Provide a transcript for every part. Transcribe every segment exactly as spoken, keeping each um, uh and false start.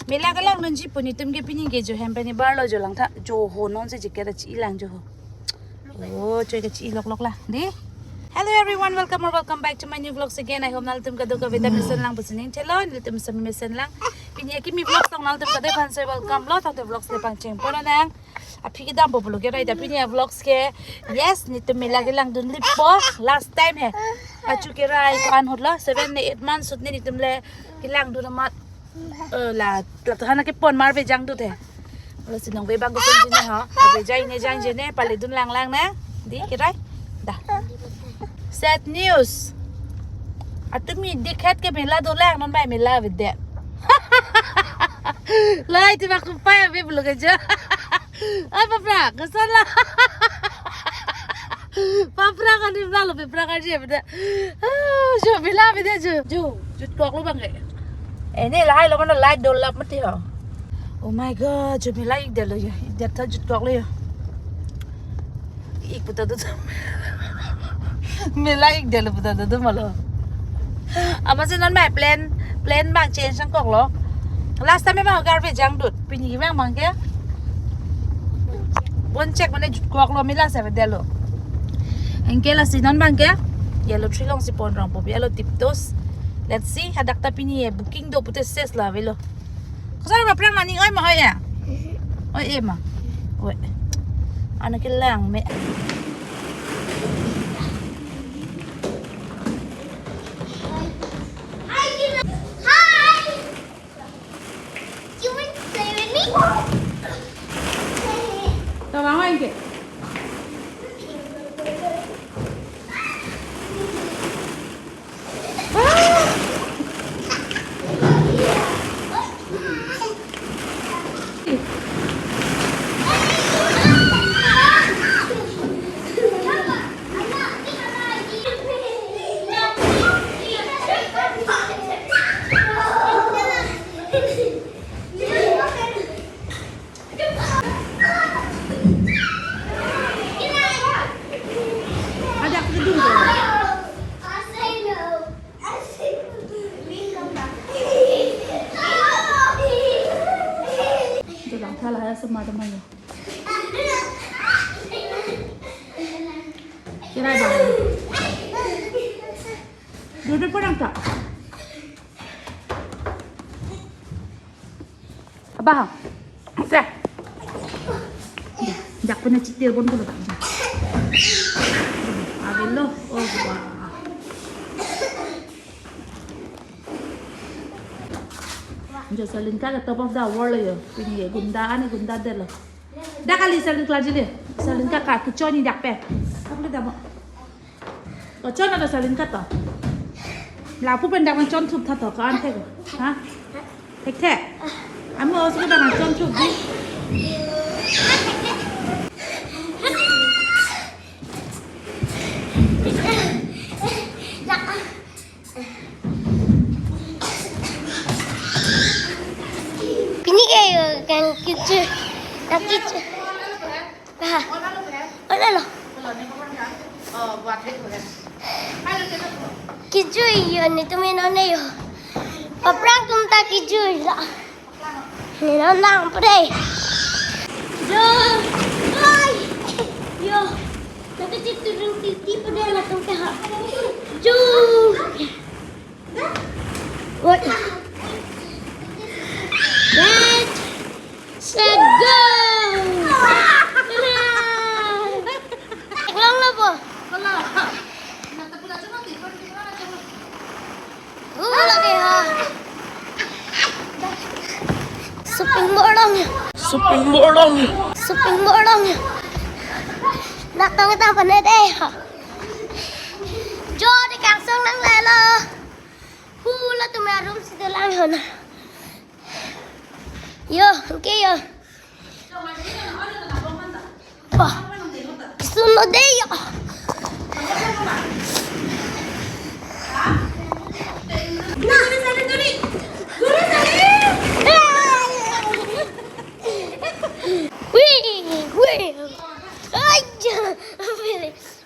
Mela kelangdunji pu netum ke pini ke jo hem pen ne barlo, jo langtha, jo ho non se je ke ta chi-i lang jo ho. Oh, choi ke chi-i loklok la. Di. Hello everyone, welcome or welcome back to my new vlogs again. I hope nanglitum kadokave ta mesen lang pusi ning thelo, nanglitum sami mesen lang. Pini akimi vlogs along nanglitum kadokave aphan si welcome lo, thakte vlogs le pangcheng pon nang. Aphi kedam po pulo ke rai ta pini a vlogs ke. Yes, netum mela kelangdun lipo. Last time he. Achu ke rai ko-an ahut lo, seven ne eight months ahut ne netum le kelangdun amat. Eh, la, la to hana ke pon mar vejang dut he. Lasi nong ve bang koson ji ne ho. Vejang ne jang ji ne, paledun lang lang ne. Di ke rai. Da. Sad news. Atumi dikhat ke mela dolang, non bai mela avedet. Lai ti bak kupai ave pulo ke jo. Ai, papra, koson la. Papra kan ni lo, papra kan ni avedet. Ah, jo mela avedet jo. Jo, jutkoklo bang ke. Eh, ne lahai lo, mana light dolap mati ho. Oh my God, jo mela ikdetlo jo. Ikdet ta jutkoklo jo. Ik puta do. Mela ikdetlo puta do do malo. Amatsi non mai plan, plan bang change nangkoklo. Last time bang garbage jangdut. Pini bang bang ke. Bon check mane jutkoklo, mela si avedetlo. Anke lasi non bang ke. Yellow tree along si pon rong po, yellow tiptoes. Let's see, hadak ta pini ye booking do pute ses la avelo. Koson ma prang nani oi ma oi ya? Oi e ma. Oi. Ana kelang me. Hi. You want to play with me? Tama ko anke. Ada aku gedung tu. Ito lang, salah ya, sumada mayo. Kirai bang. Duduk pun angkat. Abah. Se. Jak pena chitir pon pulo tak. Avelo. Oh, wah. Jo Salinka ke top of the world jo. Pini ye gunda ani gunda detlo. Dak kali Salinka jili. Salinka ka kichoni dak pe. Aku le damo. Kochon ada Salinka to. Lapu pen dak nangchonthup tha to, ko-an thek. Ha? Thekthe. Amo osu dak nangchonthup di. Pini ke yo kan kichu. Kan kichu. Aha. Onalo. Kijui yo netum non ne yo. Paprang atum ta kijui la. Ne non nang pade. Yo. Ai. Yo. Nang kecil turun titi pade latum ke ha. Yo. Oi. Dad. Set, go! Eklong lo po. Uh, lagi ha. Shopping mall dong. Shopping mall dong. Shopping mall dong. Nak tong ta panet eh. Jo, di kangsong nang lelo. Hu, latum arum si dolang hona. Yo, okay yo. Wah, suno de yo. Wih, wih. Ay,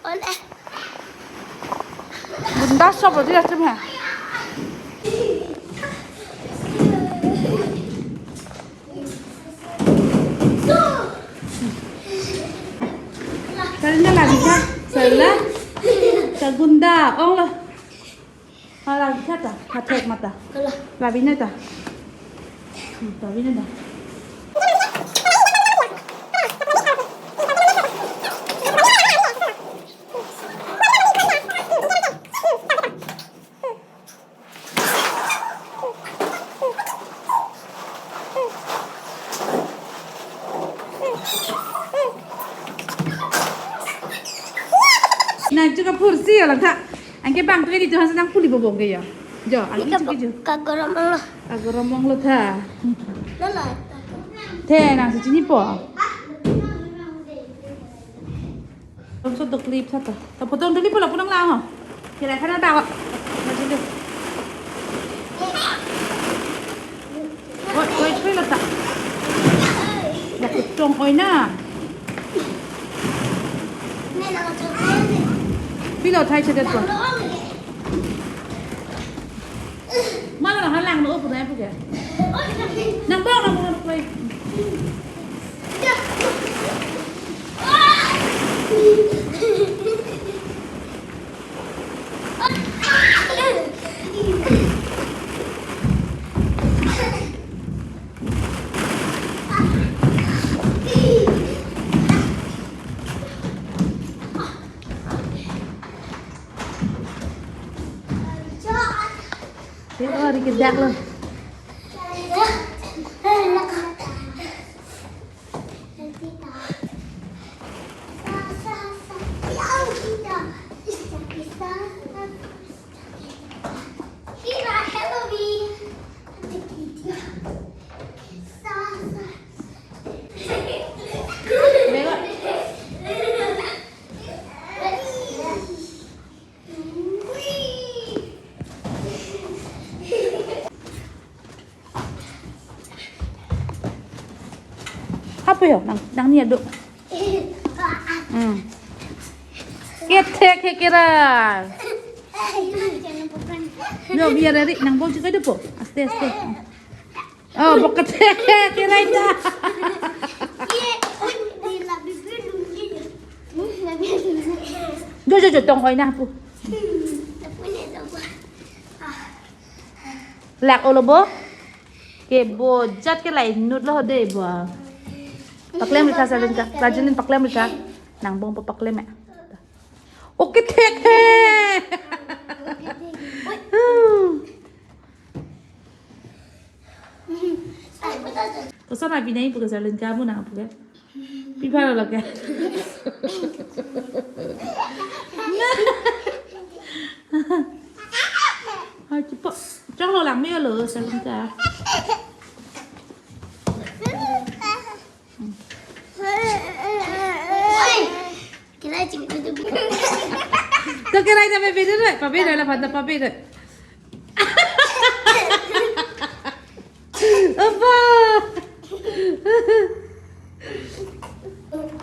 on eh. Gunda sob rodi atum he. Kata, kathek mata. Kalah. Labi na ta. Hmm, labi na ta. Nang juga pursi ya lang ta. Anke bang tu ini tuhan sedang puli bobong ke ya. Jo, anke Ika juga jo. Kagoromong lo. Kagoromong lo ta. Lolo. Te nang si chinipo. Tong so dok lip sa to. To potong dali pula punang lang ho. Kira kana ta ko. Oi, oi, thui lo ta. Ya kutong oi na. Pilo thai chedet ko. Malo na halang lo pura pura. Nang bong nang bong play. Te ori ke dak lo. Apa ya? Nang, nang ni aduk. Hmm. Ketek ke kira. No, biar dari nang bong juga depo. Aste, aste. Oh, bok ketek ke kira ita. Jo, jo, jo, tong oi na pu. Lak olo bo. Ke bo jat ke lai nut lo de bo. Paklem ri tha Salin ka. Rajulin paklem ri tha. Nang bong po paklem ya. Oke thek he. Koson abi nai pu ke Salin ka mu nang pu ke. Pi pharo lake. Ai, chipo. Choklo lang me lo Salin ka. Kira ching kudu. To kira ita pe beda re, pa beda la pada pa beda. Apa?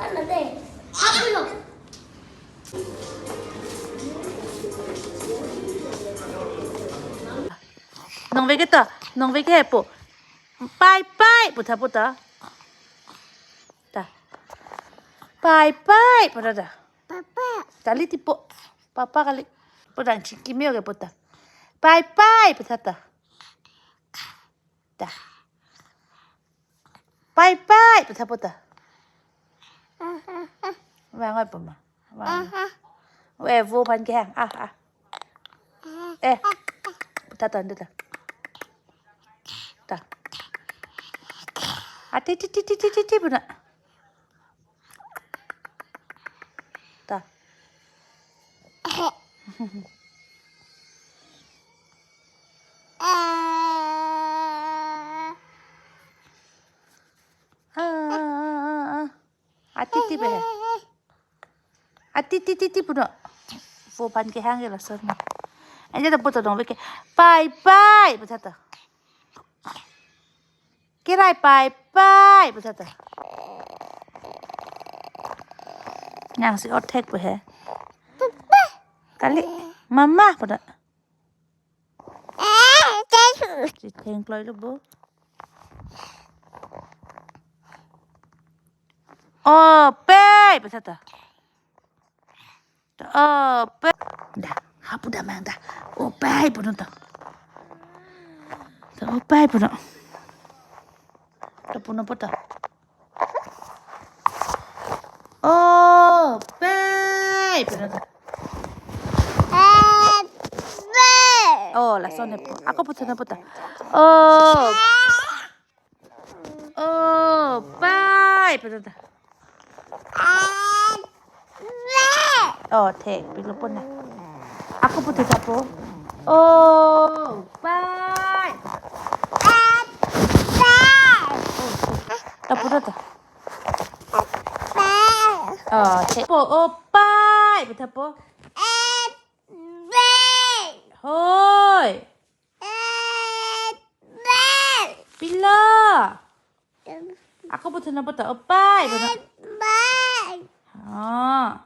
Ano te? Apa lo? Nong veke ta, nong veke po. Pai pai, puta puta. Ta. Pai pai, puta ta. Papa. Kali tipo. Papa kali. Puta chingki meo ke puta. Pai pai, puta ta. Ta. Pai pai, puta puta. Vang oi pama. Vang. We vo aphan kehang. Ah, ah. Eh. Puta ta, ta. Ta. Ati ti ti ti ti ti ti puta. Ta. Ah, ah, ah, ah. Ati ti be. Ati ti ti ti puno. Vo aphan kehang ke lason. Aja ta puto dong veke. Pai pai puta ta. Kirai pai pai puta ta. Nang si othek pu he. Kali mama puta. Chitheng kloi lo bo. O pai puta ta. O pai. Da, hapu damang da. O pai puno ta. Ta, o pai punon. Ta punon po ta. O pai punon ta. O, lason ne po. Ako puthunon po ta. O. O pai punon ta. O, thek, pilo po na. Ako puthu ta po. O pai. Ta punon ta. O, thek po. O pai, puthu po. Hoi. Pilo. Ako puthunon po ta. O pai punon. O.